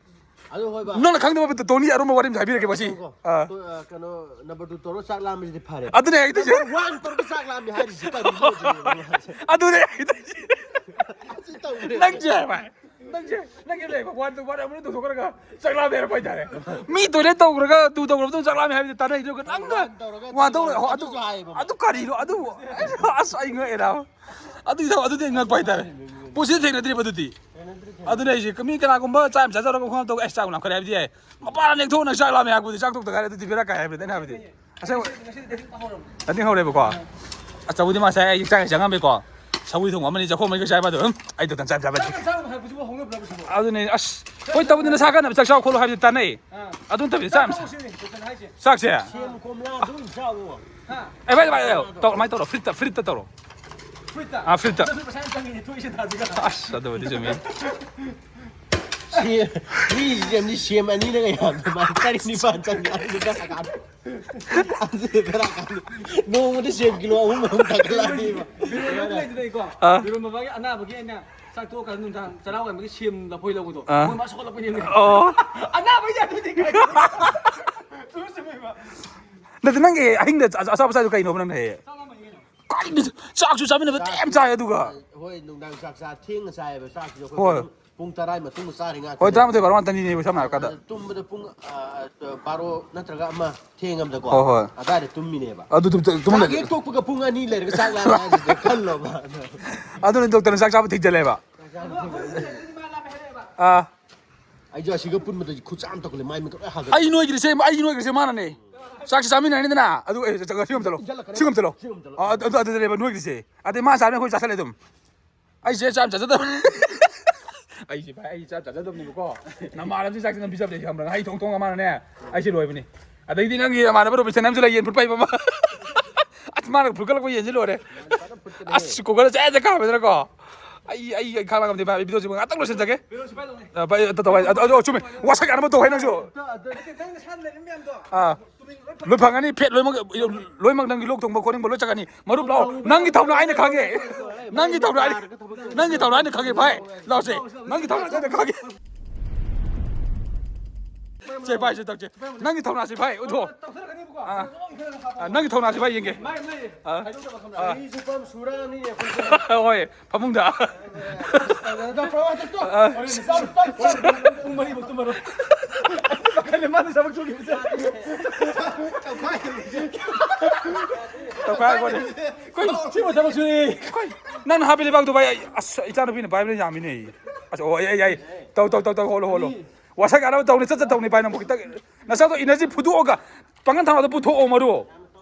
ꯑꯗꯨ ꯍꯣꯏ ꯕꯥ꯫ ꯅꯪꯅ ꯈꯪꯗꯕ ꯇꯣꯅꯤ ꯑꯔꯨꯝꯕ ꯋꯥꯔꯤ ꯑꯃ ꯍꯥꯏꯕꯤꯔꯛꯀꯦ ꯃꯁꯤ꯫ ꯀꯣ, ꯑꯥ꯫ ꯇꯣ-, ꯑ, ꯀꯩꯅꯣ, ꯅꯝꯕꯔ ꯇꯨ ꯇꯧꯔꯣ ꯆꯥꯛ ꯂꯥꯝꯕꯁꯤꯗꯤ ꯐꯔꯦ꯫ ꯑꯗꯨꯅꯦ ꯑꯩ ꯇꯧꯏꯁꯦ꯫ ꯅꯝꯕꯔ ꯋꯥꯟ ꯇꯧꯔꯒ ꯆꯥꯛ ꯂꯥꯝꯃꯤ ꯍꯥꯏꯔꯤꯁꯤ ꯀꯔꯤꯅꯣ ꯍꯧꯖꯤꯛ? ꯑꯗꯨꯅꯦ ꯑꯩ ꯇꯧꯏꯁꯦ꯫ ꯑꯁꯤ ꯇꯧꯔꯦ꯫ ꯅꯪꯁꯦ ꯚꯥꯏ꯫ ꯅꯪꯁꯦ, ꯅꯪꯒꯤ ꯂꯩꯕ ꯋꯥꯟ ꯇꯨ ꯋꯥꯟ ꯑꯃꯨꯛ ꯇꯧꯊꯣꯛꯈ꯭ꯔꯒ ꯆꯥꯛ ꯂꯥꯝꯃꯦ ꯍꯥꯏꯔꯛꯄ ꯍꯥꯏꯇꯥꯔꯦ꯫ ꯃꯤ ꯇꯣꯏꯂꯦꯠ ꯇꯧꯈ꯭ꯔꯒ ꯇꯨ ꯇꯧꯈ꯭ꯔ ꯃꯇꯨꯡ ꯆꯥꯛ ꯂꯥꯝꯃꯦ ꯍꯥꯏꯕꯗꯤ ꯇꯥꯟꯅꯩꯗꯨꯒ ꯅꯪꯒ ꯇꯧꯔꯒ ꯋꯥꯟ ꯇꯧ-, ꯇꯧꯔꯒ ꯑꯗꯨ, ꯑꯗꯨꯁꯨ ꯍꯥꯏꯌꯦꯕ꯫ ꯑꯗꯨ ꯀꯔꯤꯅꯣ? ꯑꯗꯨ ꯑꯁ, ꯑꯩ ꯉꯛꯑꯦ ꯅꯥꯕ꯫ ꯑꯗꯨꯒꯤ ꯊꯕꯛ ꯑꯗꯨꯗꯤ ꯑꯩ ꯉꯛꯄ ꯍꯥꯏꯇꯥꯔꯦ꯫ ꯄꯨꯟꯁꯤꯗ ꯊꯦꯡꯅꯗ꯭ꯔꯤꯕ ꯑꯗꯨꯗꯤ꯫ ꯑꯗꯨꯅ ꯑꯩꯁꯦ ꯃꯤ ꯀꯅꯥꯒꯨꯝꯕ ꯆꯥꯛ ꯌꯥꯝ ꯆꯥꯖꯔꯒ ꯈꯣꯡ ꯇꯧ ꯑꯁ ꯆꯥꯛ ꯂꯥꯝꯈꯠꯂꯦ ꯍꯥꯏꯕꯗꯤ ꯌꯥꯏ꯫ ꯃꯄꯥꯟ ꯂꯦꯛꯊꯣꯛꯅ ꯆꯥꯛ ꯂꯥꯝꯃꯦ ꯍꯥꯏꯕꯗꯤ ꯆꯥꯛ ꯇꯣꯛꯇ ꯉꯥꯏꯔꯤ ꯑꯗꯨꯗꯤ ꯕꯦꯔꯥ ꯀꯥꯏ ꯍꯥꯏꯕꯅꯤꯗ ꯑꯩꯅ ꯍꯥꯏꯕꯗꯤ꯫ ꯑꯁꯦꯡꯕ꯫ ꯆꯥꯅꯤꯡ ꯍꯧꯔꯦꯕꯀꯣ꯫ ꯑꯆꯧꯕꯗꯤ ꯃꯥ ꯉꯁꯥꯏ ꯑꯩ ꯆꯥꯛ ꯆꯪꯉꯝꯃꯦꯀꯣ꯫ ꯁꯧꯒ꯭ꯔꯤ ꯊꯣꯡꯕ ꯑꯃꯅꯤ ꯆꯥꯛꯈꯣꯝ ꯑꯃꯅꯤꯒ ꯆꯥꯏꯕ ꯑꯗꯨꯝ ꯑꯩ ꯗꯣꯛꯇꯔ ꯆꯥꯛ ꯆꯥꯕ꯫ ꯑꯗꯨꯅꯦ ꯑꯁ꯫ ꯍꯣꯏ ꯇꯧꯕꯗꯤ ꯅꯁꯥ ꯀꯟꯅꯕ ꯆꯥꯛ ꯆꯥꯎ ꯈꯣꯠꯂꯣ ꯍꯥꯏꯕꯗꯤ ꯇꯥꯟꯅꯩ꯫ ꯑꯗꯨ ꯅꯠꯇꯕꯗꯤ ꯆꯥꯛ ꯆꯥꯛꯁꯦ꯫ ꯁꯦꯝ ꯀꯣꯝꯂꯥ ꯑꯗꯨꯝ ꯆꯥꯎꯋꯣ꯫ ꯑꯦ ꯚꯥꯏ ꯚꯥꯏ ꯇꯧ ꯀꯃꯥꯏꯅ ꯇꯧꯔꯣ ꯐ꯭ꯔꯤꯠꯇ ꯐ꯭ꯔꯤꯠꯇ ꯇꯧꯔꯣ꯫ ꯐ꯭ꯔꯤꯠꯇ꯫ ꯑꯥ ꯐ꯭ꯔꯤꯠꯇ꯫ ꯑꯗꯨꯁꯨ ꯄꯩꯁꯥ ꯌꯥꯝ ꯆꯪꯉꯤꯅꯦ ꯊꯣꯛꯏꯁꯦ ꯊꯥꯁꯤꯒ꯫ ꯑꯁ ꯑꯗꯨꯕꯨꯗꯤ ꯆꯨꯝꯃꯤ꯫ ꯁꯦꯝ ꯃꯤ ꯁꯦꯝꯅꯤ ꯁꯦꯝ ꯑꯅꯤꯅꯒ ꯌꯥꯝꯗ ꯃꯥ ꯇꯔꯦꯠ ꯅꯤꯄꯥꯜ ꯆꯪꯉꯦ ꯑꯗꯨꯗꯤ ꯕꯦꯔꯥ ꯀꯥꯟꯅꯤ꯫ ꯑꯗꯨꯗꯤ ꯕꯦꯔꯥ ꯀꯥꯟꯅꯤ꯫ ꯅꯣꯡꯃꯗ ꯁꯦꯝ ꯀꯤꯂꯣ ꯑꯍꯨꯝ ꯑꯍꯨꯝ ꯊꯥꯒꯠꯂꯛꯑꯗꯤꯕ꯫ ꯕꯤꯔꯣꯟꯕꯒꯤ ꯂꯩꯗꯅ ꯑꯩꯀꯣ꯫ ꯑꯥ꯫ ꯕꯤꯔꯣꯟꯕ ꯃꯥꯒꯤ ꯑꯅꯥꯕꯒꯤ ꯑꯩꯅ ꯆꯥꯛ ꯇꯣꯛꯑꯀꯥꯟꯗ ꯅꯨꯡꯗꯥꯡ ꯆꯔꯥ ꯋꯥꯟꯕꯒꯤ ꯁꯦꯝ ꯂꯐꯣꯏ ꯂꯧꯕꯗꯣ꯫ ꯑꯥ꯫ ꯃꯣꯏ ꯃꯥ ꯁꯣꯛꯂꯛꯄꯅꯦꯃꯤ꯫ ꯑꯣ꯫ ꯑꯅꯥꯕꯒꯤ ꯑꯗꯨꯗꯤ ꯀꯩꯅꯣ? ꯆꯨꯝꯃꯦ ꯆꯨꯝꯃꯦꯕ꯫ ꯅꯠꯇꯦ ꯅꯪꯒꯤ ꯑꯍꯤꯡꯗ ꯑꯆꯥꯄꯣꯠ ꯆꯥꯏꯗꯣ ꯀꯩꯅꯣꯕ ꯅꯪꯅ ꯍꯦꯛ ꯍꯦꯛ? ꯆꯥꯛ ꯂꯥꯝꯃꯅꯤ ꯀꯩꯅꯣ꯫ ꯀꯔꯤꯅꯣ? ꯆꯥꯛꯁꯨ ꯆꯥꯃꯤꯟꯅꯕ ꯆꯥꯛ ꯌꯥꯝ ꯆꯥꯏ ꯑꯗꯨꯒ꯫ ꯍꯣꯏ ꯅꯨꯡꯗꯥꯡ ꯆꯥꯛ ꯆꯥ ꯊꯦꯡꯅ ꯆꯥꯏꯌꯦꯕ ꯆꯥꯛꯁꯤꯁꯨ ꯑꯩꯈꯣꯏ ꯍꯣꯏ꯫ ꯄꯨꯡ ꯄꯨꯡ ꯇꯔꯥ ꯃꯇꯨꯡꯗ ꯆꯥꯔꯤ ꯍꯣꯏ ꯉꯥꯛꯇꯅꯦ꯫ ꯇꯔꯥꯃꯥꯊꯣꯏ ꯕꯥꯔꯣ ꯉꯥꯛꯇꯅꯤꯅꯦ ꯁꯝꯅ ꯍꯥꯏꯔꯀꯥꯟꯗ꯫ ꯑꯗ ꯇꯨꯝꯕꯗ ꯄꯨꯡ ꯑ, ꯕꯥꯔꯣ ꯅꯠꯇ꯭ꯔꯒ ꯑꯃ ꯊꯦꯡꯉꯝꯗꯀꯣ꯫ ꯍꯣꯏ ꯍꯣꯏ꯫ ꯑꯗꯥꯏꯗ ꯇꯨꯝꯃꯤꯅꯦꯕ꯫ ꯑꯗꯨ ꯇꯨꯝ- ꯇꯨꯝ- ꯇꯨꯝ- ꯆꯥꯛ ꯍꯦꯛ ꯇꯣꯛꯄꯒ ꯄꯨꯡ ꯑꯅꯤ ꯂꯩꯔꯒ ꯆꯥꯛ ꯂꯥꯝꯃꯦ ꯍꯥꯏꯁꯤꯗꯤ ꯈꯜꯂꯣꯕ꯫ ꯑꯗꯨꯅ ꯗꯣꯛꯇꯔꯅ ꯆꯥꯛ ꯆꯥꯕ ꯊꯤꯡꯖꯜꯂꯦꯕ꯫ ꯑꯥ꯫ ꯑꯩꯁꯨ ꯑꯁꯤꯒ ꯄꯨꯟꯕꯗ ꯈꯨꯠꯁꯥ ꯑꯃ ꯇꯧꯈꯠꯂꯦ ꯃꯥꯏ ꯃꯤꯠꯀ ꯂꯣꯏ ꯍꯥꯒꯠꯂꯦ꯫ ꯑꯩ ꯅꯣꯏꯒ꯭ꯔꯤꯁꯦ ꯑꯩ ꯅꯣꯏꯒ꯭ꯔꯤꯁꯦ ꯃꯥꯅꯅꯦ꯫ ꯆꯥꯛꯁꯤ ꯆꯥꯃꯤꯟꯅꯔꯅꯤꯗꯅ ꯑꯗꯨꯒ ꯑꯩ ꯆꯠ- ꯁꯤ ꯑꯃ ꯆꯠꯂꯣ ꯁꯤ ꯑꯃ ꯆꯠꯂꯣ꯫ ꯑ, ꯑꯗꯨ ꯑꯗꯨꯗꯅꯦꯕ ꯅꯣꯏꯒ꯭ꯔꯤꯁꯦ꯫ ꯑꯗꯩ ꯃꯥ ꯆꯥꯕꯅ ꯑꯩꯈꯣꯏ ꯆꯥꯁꯜꯂꯦ ꯑꯗꯨꯝ꯫ ꯑꯩꯁꯦ ꯆꯥꯛ ꯌꯥꯝ ꯆꯥꯖꯗꯕꯅꯤ꯫ ꯑꯩꯁꯦ ꯚꯥꯏ ꯑꯩ ꯆꯥꯛ ꯆꯥꯖꯗꯕꯅꯦꯕꯀꯣ꯫ ꯅꯃꯥꯟꯅꯕꯁꯤ ꯆꯥꯛꯁꯤ ꯅꯝ ꯄꯤꯖꯕꯗꯤ ꯈꯪꯕ꯭꯭ꯔꯥ ꯉꯥꯍꯩ ꯊꯣꯡ ꯊꯣꯡ ꯑꯃꯅꯅꯦ꯫ ꯑꯩꯁꯦ ꯂꯣꯏꯕꯅꯤ꯫ ꯑꯗꯩꯗꯤ ꯅꯪꯒꯤ ꯅꯃꯥꯟꯅꯕ ꯔꯣꯕꯤꯟꯁꯟ ꯑꯃꯁꯨ ꯂꯩ ꯌꯦꯟ ꯐꯨꯠ ꯄꯩꯕ ꯑꯃ꯫ ꯑꯁ ꯃꯥꯅ ꯐꯨꯠꯀꯠꯂꯛꯄ ꯌꯦꯟꯁꯤ ꯂꯣꯏꯔꯦ꯫ ꯑꯁ ꯀꯨꯀꯔꯗ ꯆꯦꯠ ꯆꯦꯠ ꯀꯥꯝꯃꯦꯗꯅꯀꯣ꯫ ꯑꯩ ꯑꯩ ꯑꯩ ꯈꯥꯡ ꯂꯥꯡ ꯉꯝꯗꯦ ꯚꯥꯏ ꯑꯩ ꯚꯤꯗꯤꯑꯣꯁꯤ ꯉꯥꯛꯇꯪ ꯂꯣꯏꯁꯤꯟꯖꯒꯦ꯫ ꯑ, ꯚꯥꯏ ꯑꯗꯨ ꯇꯧ ꯍꯥꯏ ꯑꯗꯨ ꯑꯗꯨ ꯆꯨꯝꯃꯦ꯫ ꯋꯥꯁꯛ ꯌꯥꯅꯕ ꯇꯧ ꯍꯥꯏ ꯅꯪꯁꯨ꯫ ꯅꯪ ꯅꯁꯥꯗ ꯂꯩꯔꯤ ꯃꯌꯥꯝꯗꯣ꯫ ꯑꯥ꯫ ꯂꯣꯏ ꯐꯪꯒꯅꯤ ꯐꯦꯠ ꯂꯣꯏꯃꯛ꯫ ꯂꯣꯏꯃꯛ ꯅꯪꯒꯤ ꯂꯣꯛ ꯊꯨꯡꯕ ꯈꯣꯠꯅꯤꯡꯕ ꯂꯣꯏ ꯆꯠꯀꯅꯤ꯫ ꯃꯔꯨꯞ ꯂꯥꯛꯑꯣ ꯅꯪꯒꯤ ꯊꯧꯅꯥ ꯑꯩꯅ ꯈꯪꯉꯦ꯫ ꯅꯪꯒꯤ ꯊꯧꯅꯥ ꯑꯩ- ꯅꯪꯒꯤ ꯊꯧꯅꯥ ꯑꯩꯅ ꯈꯪꯉꯦ ꯚꯥꯏ꯫ ꯂꯥꯛꯑꯣꯁꯦ꯫ ꯅꯪꯒꯤ ꯊꯧꯅꯥꯁꯦ ꯑꯩꯅ ꯈꯪꯉꯦ꯫ ꯁꯦ ꯚꯥꯏ ꯁꯦ ꯇꯧꯁꯦ꯫ ꯅꯪꯒꯤ ꯊꯧꯅꯥꯁꯦ ꯚꯥꯏ ꯎꯠꯊꯣꯛꯑꯣ꯫ ꯑꯥ꯫ ꯑꯥ, ꯅꯪꯒꯤ ꯊꯧꯅꯥꯁꯦ ꯚꯥꯏ ꯌꯦꯡꯒꯦ꯫ ꯑꯥ꯫ ꯑꯥ꯫ ꯍꯣꯏ ꯐꯃꯨꯡꯗ꯫ ꯄꯨꯡ ꯃꯔꯤꯐꯥꯎ ꯇꯨꯝꯃꯔꯣꯏ꯫ ꯃꯥꯅ ꯊꯕꯛ ꯁꯨꯈꯤꯕꯁꯦ꯫ ꯇꯧꯈꯥꯏ ꯀꯣꯟꯅ꯫ ꯀꯩꯅꯣ? ꯁꯤꯕꯨ ꯊꯕꯛ ꯁꯨꯏ꯫ ꯀꯩ? ꯅꯪꯅ ꯍꯥꯞꯄꯤ ꯂꯩꯕꯥꯛꯇꯣ ꯚꯥꯏ, ꯑꯩ, ꯑꯁ, ꯏꯆꯥꯅꯨꯄꯤꯅ ꯄꯥꯏꯕꯅ ꯌꯥꯝꯃꯤꯅꯦ꯫ ꯑꯁ, ꯑꯣ, ꯑꯩ, ꯑꯩ, ꯑꯩ꯫ ꯇꯧ, ꯇꯧ, ꯇꯧ, ꯇꯧ, ꯍꯣꯜꯂꯣ, ꯍꯣꯜꯂꯣ꯫ ꯋꯥꯁꯛ ꯌꯥꯅꯕ ꯇꯧꯅꯤ, ꯆꯠ, ꯆꯠ ꯇꯧꯅꯤ ꯚꯥꯏ, ꯅꯪꯕꯨ ꯈꯤꯇꯪ꯫ ꯅꯁꯥꯗꯣ energy ꯐꯨꯗꯣꯛꯑꯒ ꯄꯥꯡꯒꯜ ꯊꯧꯅꯥꯗꯣ ꯄꯨꯊꯣꯛꯑꯣ, ꯃꯔꯨ꯫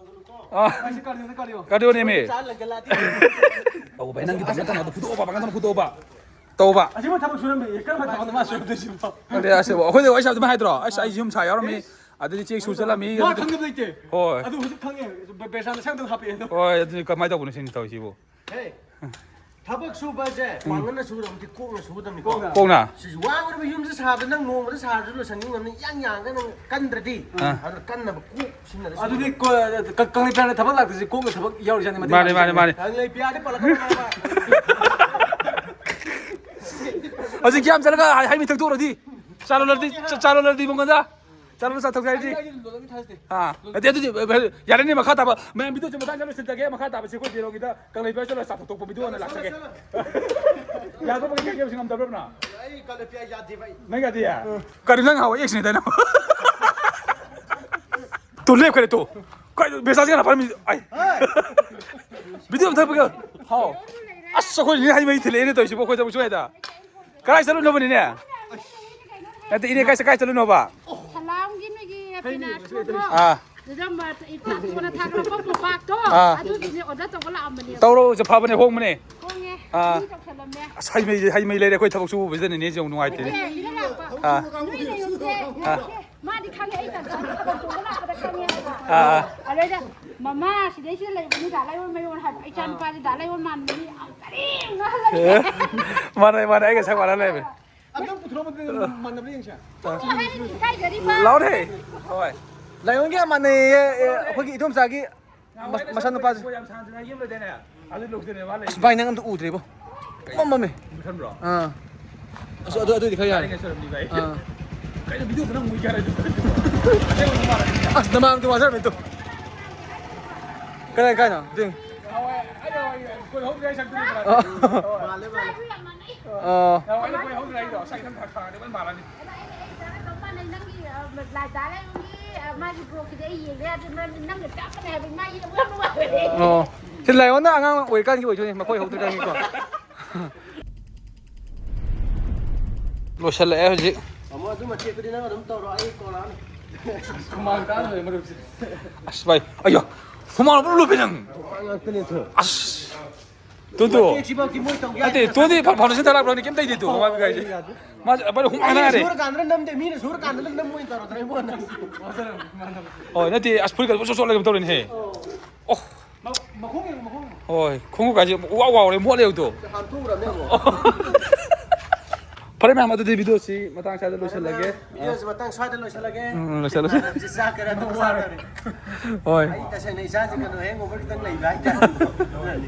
ꯑꯥ꯫ ꯑꯩꯁꯦ ꯀꯥꯔꯗꯤꯑꯣꯅꯦ, ꯀꯥꯔꯗꯤꯑꯣ꯫ ꯀꯥꯔꯗꯤꯑꯣꯅꯦꯃꯤ꯫ ꯑꯧ ꯚꯥꯏ, ꯅꯪꯒꯤ ꯄꯥꯡꯒꯜ ꯊꯧꯅꯥꯗꯣ ꯐꯨꯗꯣꯛꯑꯣꯕ, ꯄꯥꯡꯒꯜ ꯊꯧꯅꯥ ꯐꯨꯗꯣꯛꯑꯣꯕ꯫ ꯇꯧꯕ꯫ ꯑꯁꯤꯕꯨ ꯊꯕꯛ ꯁꯨꯔꯝꯃꯤ, ꯀꯔꯝꯕ ꯊꯕꯛꯅꯣ ꯃꯥ ꯁꯨꯔꯝꯗꯣꯏꯁꯤꯕꯣ? ꯈꯪꯗꯦ, ꯑꯁꯤꯕꯨ꯫ ꯑꯩꯈꯣꯏꯗ ꯋꯥꯔꯤ ꯁꯥꯕꯗ ꯑꯗꯨꯃꯥꯏꯅ ꯍꯥꯏꯗ꯭ꯔꯣ? "ꯑꯁ, ꯑꯩ ꯌꯨꯝ ꯁꯥ ꯌꯥꯎꯔꯝꯃꯤ, ꯑꯗꯨꯗꯤ ꯆꯦꯛ ꯁꯨ ꯆꯠꯂꯝꯃꯤ, ꯃꯥ ꯑꯗꯨꯗꯤ" ꯈꯪꯗꯕ ꯂꯩꯇꯦ꯫ ꯍꯣꯏ꯫ ꯑꯗꯨ ꯍꯧꯖꯤꯛ ꯈꯪꯉꯦ꯫ ꯕꯦ-, ꯕꯦꯁꯥꯟ ꯂꯩꯁꯥꯡꯗꯪ ꯍꯥꯞꯄꯛꯑꯦ ꯑꯗꯣ꯫ ꯍꯣꯏ, ꯑꯗꯨꯗꯤ ꯀꯃꯥꯏꯅ ꯇꯧꯕꯅꯣ ꯁꯤꯅꯤ ꯇꯧꯔꯤꯁꯤꯕꯨ? ꯍꯦ, ꯊꯕꯛ ꯁꯨꯕꯁꯦ ꯄꯥꯡꯒꯜꯅ ꯁꯨꯒꯗꯕꯅꯤ, ꯀꯣꯛꯅ ꯁꯨꯒꯗꯕꯅꯤꯀꯣ꯫ ꯀꯣꯛꯅ꯫ ꯁꯤꯁꯨ ꯋꯥꯈ꯭ꯔꯕ ꯌꯨꯝꯁꯦ ꯁꯥꯕꯗ ꯅꯪ ꯅꯣꯡꯃꯗ ꯁꯥꯔꯁꯨ ꯂꯣꯏꯁꯟꯅꯤꯡꯉꯝꯅꯤ, ꯏꯌꯥꯡ ꯌꯥꯡꯉꯒ ꯅꯪ ꯀꯟꯗ꯭ꯔꯗꯤ꯫ ꯑꯥ꯫ ꯑꯗꯨꯅ ꯀꯟꯅꯕ ꯀꯣꯛ ꯁꯤꯖꯤꯟꯅꯔꯁꯤ꯫ ꯑꯗꯨꯗꯤ ꯀꯣ-, ꯀ-, ꯀꯪꯂꯩꯄꯥꯛꯅ ꯊꯕꯛ ꯂꯥꯛꯇ꯭ꯔꯤꯁꯦ ꯀꯣꯛꯅ ꯊꯕꯛ ꯌꯥꯎꯔꯤꯖꯥꯠꯅꯤ ꯃꯇꯦꯡ ꯃꯥꯅꯦ, ꯃꯥꯅꯦ, ꯄꯥꯡꯉꯤꯁꯦ꯫ ꯃꯥꯅꯦ꯫ ꯀꯪꯂꯩꯄꯥꯛ ꯄꯜꯂꯛꯀꯅꯣ ꯍꯥꯏꯕ꯫ ꯍꯧꯖꯤꯛ ꯀꯌꯥꯝ ꯆꯠꯂꯒ ꯍꯩ, ꯍꯩ ꯃꯍꯤ ꯊꯛꯇꯣꯛꯎꯔꯗꯤ? ꯆꯥ ꯂꯣꯜꯂꯗꯤ, ꯆꯥ, ꯆꯥ ꯂꯣꯜꯂꯗꯤ ꯃꯉꯣꯟꯗ? ꯆꯥ ꯂꯣꯜꯂ ꯆꯥꯊꯣꯛꯁꯦ ꯍꯥꯏꯗꯤ? ꯑꯩ, ꯑꯩ ꯂꯣꯜꯂꯝꯃꯤ ꯊꯥꯖꯗꯦ꯫ ꯑꯥ, ꯅꯠꯇꯦ, ꯑꯗꯨꯗꯤ, ꯌꯥꯔꯦꯅꯦ, ꯃꯈꯥ ꯇꯥꯕ꯫ ꯃꯌꯥꯝ video ꯁꯦ ꯃꯊꯪ ꯆꯠꯂ ꯁꯤꯟꯖꯒꯦ, ꯃꯈꯥ ꯇꯥꯕꯁꯦ ꯑꯩꯈꯣꯏ ꯕꯦꯔꯣꯒꯤꯗ ꯀꯪꯂꯩꯄꯥꯛ ꯆꯠꯂ ꯆꯥꯊꯣꯛ ꯇꯣꯛꯄ video ꯑꯣꯏꯅ ꯂꯥꯛꯆꯒꯦ꯫ ꯌꯥꯗꯕ ꯀꯩ ꯀꯩ ꯁꯤ ꯉꯝꯗꯕ꯭ꯔꯕ ꯅꯪ? ꯑꯩ ꯀꯪꯂꯩꯄꯥꯛ ꯌꯥꯗꯦ ꯚꯥꯏ꯫ ꯅꯪ ꯌꯥꯗꯦ? ꯀꯔꯤ ꯅꯪ ꯍꯥꯎ ꯑꯦꯛꯁꯅꯦ ꯇꯥꯏꯅ? ꯇꯨ ꯂꯦꯞꯈ꯭ꯔꯦ ꯇꯨ꯫ ꯀꯩꯅꯣ ꯕꯦꯁꯥꯁꯤ ꯀꯅꯥ ꯐꯔꯝꯃꯤ? ꯑꯩ꯫ Video ꯑꯃ ꯊꯛꯄꯒ꯫ ꯍꯥꯎ꯫ ꯑꯁ, ꯑꯩꯈꯣꯏ ꯍꯩ ꯃꯍꯤ ꯊꯤꯜꯂꯛꯑꯦꯅꯦ ꯇꯧꯔꯤꯁꯤꯕꯣ, ꯑꯩꯈꯣꯏ ꯊꯕꯛ ꯁꯨ ꯌꯥꯏꯗ꯫ ꯀꯗꯥꯏ ꯆꯠꯂꯨꯅꯕꯅꯤꯅꯦ? ꯅꯠꯇꯦ, ꯏꯅꯦ, ꯀꯥꯏ, ꯀꯥꯏ ꯆꯠꯂꯨꯅꯣꯕ? ꯁꯂꯥꯝꯒꯤ ꯅꯣꯏꯒꯤ ꯄꯤꯅꯥꯠ ꯁꯣꯞꯇꯣ꯫ ꯑꯥ꯫ ꯑꯗꯨꯗ ꯃ-, ꯏ-, ꯇꯥꯇꯣꯟꯅ ꯊꯥꯒꯠꯂꯛꯄ ꯃꯣꯝꯄꯥꯛꯇꯣ, ꯑꯥ꯫ ꯑꯗꯨꯒꯤꯅꯦ order ꯇꯧꯕ ꯂꯥꯛꯑꯝꯕꯅꯦ꯫ ꯇꯧꯔꯣ, ꯐꯕꯅꯦ, ꯍꯣꯡꯕꯅꯦ꯫ ꯍꯣꯡꯉꯦ꯫ ꯑꯥ꯫ ꯃꯤ ꯇꯧꯁꯜꯂꯝꯃꯦ꯫ ꯑꯁ, ꯍꯩ ꯃꯍꯤ, ꯍꯩ ꯃꯍꯤ ꯂꯩꯔꯦ, ꯑꯩꯈꯣꯏ ꯊꯕꯛ ꯁꯨꯕꯁꯤꯗꯅꯦ ꯅꯦꯁꯦ ꯑꯃꯨꯛ ꯅꯨꯡꯉꯥꯏꯇꯦꯅꯦ꯫ ꯑꯦ, ꯁꯤꯗ ꯂꯥꯛꯄ꯫ ꯑꯥ꯫ ꯅꯣꯏ ꯂꯩꯔꯨꯁꯦ꯫ ꯑꯥ꯫ ꯃꯥꯗꯤ ꯈꯪꯉꯦ, ꯑꯩ ꯇꯥꯇꯣꯟ ꯇꯣꯡꯕ ꯂꯥꯛꯄꯗ ꯈꯪꯉꯦ ꯍꯥꯏꯕ꯫ ꯑꯥ꯫ ꯑꯗꯩꯗ, "ꯃꯃꯥ, ꯁꯤꯗꯩꯁꯤꯗ ꯂꯩꯕꯅꯤ ꯗꯥ ꯂꯥꯏꯑꯣꯟ ꯃꯌꯣꯟ" ꯍꯥꯏꯕ꯫ "ꯏꯆꯥ ꯅꯨꯄꯥꯁꯦ ꯗꯥ ꯂꯥꯏꯑꯣꯟ ꯃꯥꯟꯕꯅꯤ" ꯌꯥꯝ ꯀꯔꯤ ꯉꯥꯡꯍꯜꯂꯒꯦ꯫ ꯑꯦ, ꯃꯥꯟꯅꯩ, ꯃꯥꯟꯅꯩ, ꯑꯩꯒ ꯁꯛ ꯃꯥꯟꯅ ꯂꯩꯔꯝꯃꯦ꯫ ꯑꯗꯨꯝ ꯄꯨꯊꯣꯔꯛꯑꯣ, ꯃꯥꯟꯅꯕ꯭ꯔꯥ ꯌꯦꯡꯁꯦ꯫ ꯂꯥꯎꯅꯦ꯫ ꯍꯣꯏ꯫ ꯂꯥꯏꯑꯣꯟꯒ ꯌꯥꯝ ꯃꯥꯟꯅꯩꯌꯦ, ꯑꯦ, ꯑꯩꯈꯣꯏꯒꯤ ꯏꯗꯣꯝꯆꯥꯒꯤ ꯃ-, ꯃꯆꯥꯅꯨꯄꯥꯁꯦ꯫ ꯌꯥꯝ ꯁꯥꯟꯅ ꯌꯦꯡꯂꯗꯅꯦ꯫ ꯑꯗꯨ ꯂꯣꯛꯇꯅꯦ ꯃꯥ ꯂꯩ꯫ ꯑꯁ, ꯚꯥꯏ, ꯅꯪ ꯑꯝꯇ ꯎꯗ꯭ꯔꯦꯕꯣ꯫ ꯄꯨꯝꯃꯝ ꯃꯝꯃꯦ꯫ ꯈꯟꯕ꯭ꯔꯣ? ꯑꯥ꯫ ꯑꯁ, ꯑꯗꯨ, ꯑꯗꯨꯏꯗꯤ ꯈꯔ ꯌꯥꯔꯦ꯫ ꯌꯥꯔꯦ, ꯁꯣꯏꯔꯝꯅꯤ, ꯚꯥꯏ꯫ ꯑꯥ꯫ ꯀꯩꯅꯣ video ꯗꯣ ꯅꯪ ꯃꯨꯏ ꯀꯌꯥ ꯂꯩꯗꯣ? ꯑꯁ, ꯅꯃꯥꯡꯗꯣ ꯋꯥꯖꯔꯝꯃꯦ ꯇꯨ꯫ ꯀꯗꯥꯏ, ꯀꯥꯏꯅꯣ? ꯑꯗꯨ꯫ ꯅꯍꯥꯟꯋꯥꯏ, ꯑꯩꯅ ꯍꯣꯏ ꯀꯣꯏꯍꯧꯗ꯭ꯔꯦ ꯁꯛꯇꯨꯗꯤ꯫ ꯑꯥ꯫ ꯃꯥꯜꯂꯦ, ꯃꯥꯜꯂꯦ꯫ ꯑꯥ꯫ ꯅꯍꯥꯟꯋꯥꯏ ꯑꯩꯅ ꯀꯣꯏꯍꯧꯗ꯭ꯔꯦ ꯑꯩꯗꯣ, ꯁꯛ ꯈꯤꯇꯪ ꯈꯥꯛ ꯈꯥꯛꯑꯗꯤ ꯂꯣꯏ ꯃꯥꯜꯂꯅꯤ꯫ ꯑꯗꯣ ꯑꯩꯅ, ꯑꯩ ꯏꯆꯥꯒ ꯆꯞ ꯃꯥꯟꯅꯩ, ꯅꯪꯒꯤ, ꯑ, ꯂꯥꯏ ꯗꯥ ꯂꯥꯏꯑꯣꯟꯒꯤ, ꯑ, ꯃꯥꯒꯤ ꯕ꯭ꯂꯣꯛꯁꯤꯗꯤ ꯑꯩ ꯌꯦꯡꯕ ꯌꯥꯗꯦ, ꯃꯔꯝꯗꯤ ꯅꯪꯅ ꯀꯥꯞꯀꯅꯤ ꯍꯥꯏꯕꯒꯤ ꯃꯥꯒꯤ ꯑꯃꯨꯛ ꯌꯥꯝ ꯅꯨꯡꯉꯥꯏꯕꯅꯦ꯫ ꯑꯣ, ꯁꯤ ꯂꯥꯏꯑꯣꯟꯅ ꯑꯉꯥꯡ ꯑꯣꯏꯔꯤꯀꯥꯟꯒꯤ ꯑꯣꯏꯗꯣꯏꯅꯦ, ꯃꯈꯣꯏ ꯍꯧꯗ꯭ꯔꯤꯀꯥꯟꯒꯤꯀꯣ꯫ ꯂꯣꯏꯁꯤꯜꯂꯛꯑꯦ ꯍꯧꯖꯤꯛ꯫ ꯇꯥꯃꯣ, ꯑꯗꯨ ꯃꯇꯦꯛꯇꯨꯗꯤ ꯅꯪ ꯑꯗꯨꯝ ꯇꯧꯔꯣ, ꯑꯩ ꯀꯣꯟꯅ ꯍꯨꯃꯥꯡ ꯀꯥꯡ ꯂꯣꯏꯔꯦ ꯃꯔꯨꯞꯁꯦ꯫ ꯑꯁ ꯚꯥꯏ, ꯑꯌꯥ, ꯍꯨꯃꯥꯡ ꯄꯨꯂꯞ ꯂꯨꯞꯄꯦ ꯅꯪ꯫ ꯍꯨꯃꯥꯡ ꯉꯥꯛꯇꯅꯦ ꯑꯗꯨ꯫ ꯑꯁ꯫ Two, two. ꯃꯇꯦꯛꯁꯤꯐꯥꯎꯗꯤ ꯃꯣꯏ ꯇꯧ ꯅꯠꯇꯦ, ꯌꯥꯗꯦ꯫ ꯇꯨꯗꯤ ꯐꯥ-, ꯐꯥꯎꯟꯗꯦꯁꯟ ꯊꯥꯔꯛꯄ꯭ꯔꯣ? ꯀꯩꯝ ꯇꯧꯗꯦ ꯇꯨ, ꯃꯃꯥ ꯀꯥꯏꯁꯦ꯫ ꯌꯥꯗꯦ꯫ ꯃꯥꯁꯦ ꯚꯥꯏ, ꯍꯨꯃꯥꯡ ꯃꯤꯅ ꯊꯥꯔꯦ꯫ ꯁꯨꯔꯀꯥꯟꯗꯅ ꯅꯝꯗꯦ, ꯃꯤꯅ ꯁꯨꯔꯀꯥꯟꯗꯅ ꯅꯝ ꯑꯣꯏꯅ ꯇꯧꯔꯗ꯭ꯔꯥ ꯏꯕꯣ ꯅꯪ? ꯍꯣꯏ, ꯅꯠꯇꯦ, ꯑꯁ, ꯐꯨꯔꯤꯠꯀ ꯄꯨꯡꯆꯣꯠ ꯆꯣꯠꯂꯒ ꯇꯧꯔꯤꯅꯦꯍꯦ꯫ ꯑꯣ꯫ ꯃ-, ꯃꯈꯣꯡ ꯌꯦꯡꯉꯨ, ꯃꯈꯣꯡ ꯌꯦꯡꯉꯨ꯫ ꯍꯣꯏ, ꯈꯣꯡꯎꯞ ꯀꯥꯏꯁꯦ ꯋꯥꯎ ꯋꯥꯎꯔꯦ, ꯃꯣꯠꯂꯦ ꯑꯗꯣ꯫ ꯍꯥꯟꯊꯣꯛꯎꯔꯕꯅꯦ ꯑꯃꯨꯛ꯫ ꯐꯔꯦ ꯃꯌꯥꯝ, ꯑꯗꯨꯗꯤ ꯚꯤꯗꯤꯑꯣꯁꯤ ꯃꯇꯥꯡ ꯁ꯭ꯋꯥꯏꯗ ꯂꯣꯏꯁꯤꯜꯂꯒꯦ꯫ ꯚꯤꯗꯤꯑꯣꯁꯤ ꯃꯇꯥꯡ ꯁ꯭ꯋꯥꯏꯗ ꯂꯣꯏꯁꯤꯜꯂꯒꯦ꯫ ꯎꯝ, ꯂꯣꯏꯁꯤꯜꯂꯁꯤ꯫ ꯆꯥꯛ ꯈꯔ ꯑꯗꯨꯝ ꯆꯥꯗꯧꯔꯦ꯫ ꯍꯣꯏ꯫ ꯑꯩ ꯇꯁꯦꯡꯅ ꯏꯁꯥꯁꯦ ꯀꯩꯅꯣ, hangover ꯈꯤꯇꯪ ꯂꯩꯕ ꯍꯥꯏꯇꯥꯔꯦ꯫ ꯑꯗꯨꯅꯅꯤ꯫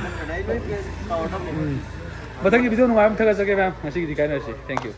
ꯅꯠꯇ꯭ꯔꯗꯤ ꯑꯩ ꯂꯣꯏ ꯀꯥꯎꯔꯗꯧꯅꯦ꯫ ꯎꯝ꯫ ꯃꯊꯪꯒꯤ ꯚꯤꯗꯤꯑꯣ ꯅꯨꯡꯉꯥꯏꯕ ꯑꯃ ꯊꯥꯒꯠꯆꯒꯦ ꯃꯌꯥꯝ꯫ ꯉꯁꯤꯒꯤꯗꯤ ꯀꯥꯏꯅꯔꯁꯤ꯫ Thank you꯫